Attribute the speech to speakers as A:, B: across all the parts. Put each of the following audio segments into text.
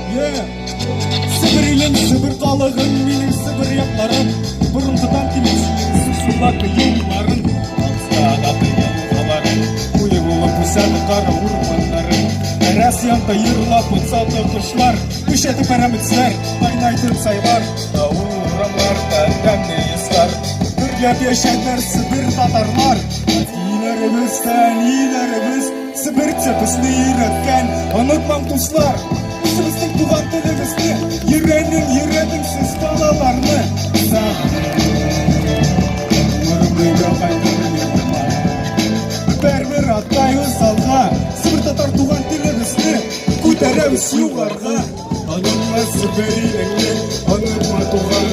A: Yeah. Себер илем, Себер халыгым, минем Себер якларым. Борынгыдан килеп сусулак юлларын, Алыстагы елгаларын, куе булып үсә кара урманнарын. Рәс янта йырлап утсаты кошлар, Күчәтеп пәрәмецләр, кайнайтып сайлар, Авыл урамнарда тәмле йөзләр. Гөрләп яшәгәннәр Себер татарлар. Әтиләребез, әниләребез Себерчә безне өйрәткән. Онытмаң, дуслар, үзебезнең туган телебезне. Өйрәнең, өйрәтең сез балаларны. Сагынып кайтыр юлыма. Бер-бер атлайбыз алга, Себер татар туган телебезне күтәрәбез югарыга. Онытма Себер илеңне, онытма туган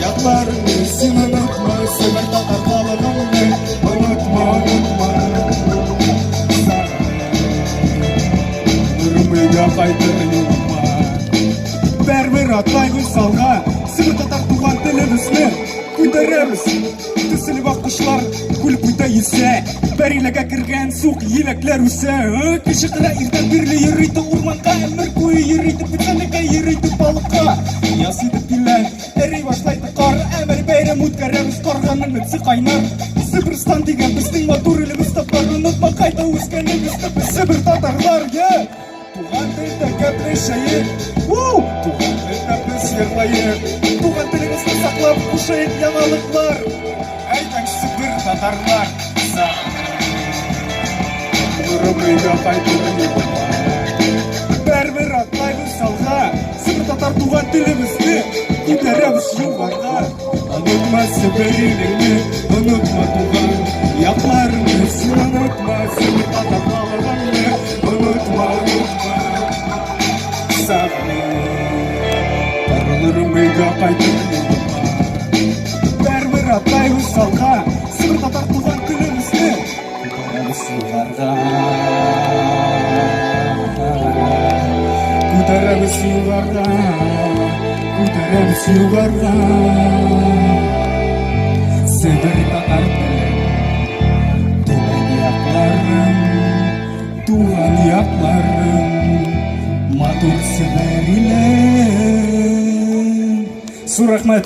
A: якларыңны, син онытма Себер татар халыгыңны, онытма, онытма. Сагынып өйгә кайтыр юлыма. Бер-бер атлайбыз алга, Себер татар туган телебезне күтәрәбез. Төселеп аккошлар күл буйда йөзә, Бәриләгә кергән сук еләкләр үсә. Кеше кара иртән бирле йөри урманга, Әмер буе йөри печәнлеккә, йөри балыкка. Яз итеп килә, эри башлайды кар, Әмер бәйрәм үткәрәбез, карганың эце кайнар. Себерстан дигән безнең матур илебез татар, Онытма кайда үскәнебезне без Себер татарлар, я! Туган телдә гәпләшәек, туган телдә без йырлаек, Туган телебезне саклап кушыйк яңалыклар. Әйдәң, Себер татарлар, сагынып өйгә кайтыр юлыма. Бер-бер атлайбыз алга, Себер татар туган телебезне күтәрәбез югарыга. Онытма Себер илеңне, онытма туган якларыңны, син онытма Себер татар халыгыңны, онытма, онытма. Сагынып борылырым өйгә кайтыр юлыма. Бер-бер атлайбыз алга, Себер татар туган телебезне күтәрәбез югарыга. Күтәрәбез югарыга, күтәрәбез югарыга. Себер татар теле, туган якларым, туган якларым, матур Себер илем. Зур рәхмәт.